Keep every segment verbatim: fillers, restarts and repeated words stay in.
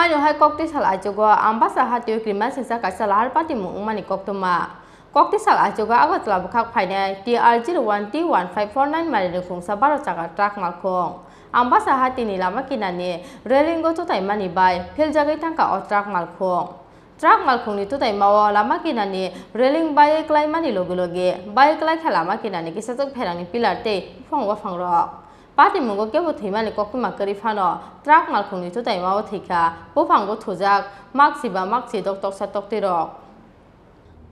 Ano hai koktisal aichugo Ambasa hatio kriman singsa kaisa lahar patimung wngmani koktwma. Koktisal aichugo Agartala bwkhak phainai T R zero one T one five four nine mari ni khungsa baro chakha truck malkhung. Ambasa hatini lama kinani railing o tutaimani bai philjagwi thangkha o truck malkhung. Truck malkhungni tutaimao lama kinani railing bai klaimani loge loge bai klaikha lama kinani kisachwk pherangni pillar tei buphang waphangrok. Patimungo kebo thwimani koktwma kwrwi phano truck malkhungni tutaimao thwikha, buphango thujak maksi ba maksi dok toksa toktwirok.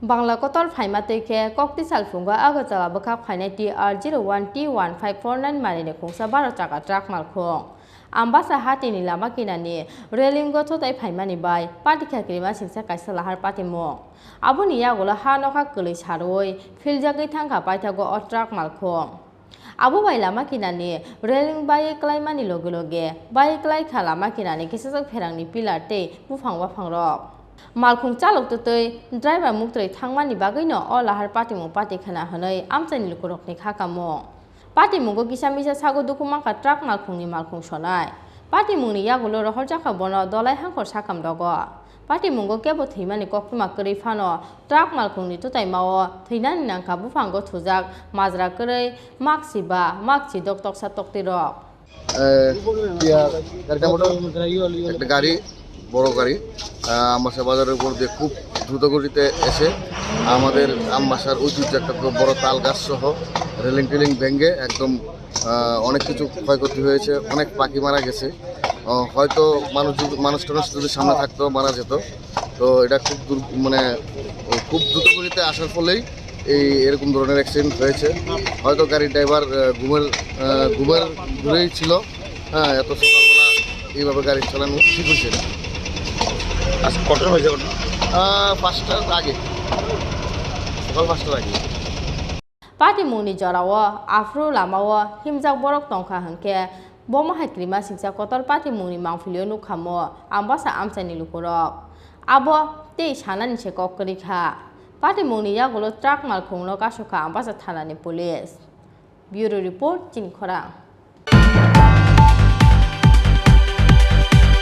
Bangla kotor phaima twi khe kokti salphungo Agartala bwkhak phainai T R zero one T one five four nine mari ni khungsa baro chakha truck malkhung. Ambasa hatini lama kinani railing o thutai phaimani bai patikha kirima singsa kaisa lahar patimung. Aboni yagulo ha nokha kwlwi sarwi philjagwi thangkha paithago o truck malkhung. Abo bai lama kinani railing bai klaimani loge loge bai klaikha lama kinani kisachwk pherangni pillar tei buphang waphangrok. Malkhung chalok twtwi driver muktwi thangmani bagwino o lahar patimung patikhana hwnwi amchaini lukurokni kha kamo. Patimungo kisa misa sago dukhu mankha truck malkhungni malkhung sonai. Patimungni yagulo rohorjakha bono dolai hangkhor sakam rogo. Patimungo kebo thwimani koktwma kwrwi phano truck malkhungni tutaimao thwinani nangkha buphango thujak majra kwrwi maksi ba maksi dok toksa toktwirok. এ, ইয়া, গাড়িটা মোটর একটা গাড়ি, বড় গাড়ি, আহ, আমবাসা বাজারের উপর দিয়ে খুব দ্রুত গতিতে এসে আমাদের আমবাসার ঐতিহ্য একটা খুব বড় তাল গাছ সহ রেলিং টেলিং ভেঙে একদম, আহ, অনেক কিছু ক্ষয়ক্ষতি হয়েছে, অনেক পাখি মারা গেছে। আহ, হয়তো মানুষ যদি, মানুষ টানুষ যদি সামনে থাকতো মারা যেত। তো এটা খুব দূর, মানে, খুব দ্রুত গতিতে আসার ফলেই এই এরকম ধরনের অ্যাক্সিডেন্ট হয়েছে। হয়তো গাড়ির ড্রাইভার, আহ, ঘুমের, আহ, ঘুমের ঘুরেই ছিল। হ্যাঁ, এত সকালবেলা এইভাবে গাড়ি চালানো ঠিক হয়েছে না। আচ্ছা, কটার হয়েছে ঘটনা? আহ, পাঁচটার আগে, সকাল পাঁচটার আগে। Patimungni jorao aphuru lamao himjak borok tongkha hwnkhe, bomo hai krima singsa kotor patimungni mangpilio nukha mo Ambasa amchaini lukurok. Abo tei sanani se kok kwrwi kha. Patimungni yagulo truck malkhungno kasukha Ambasa thanani police. Bureau report, Chini Khorang.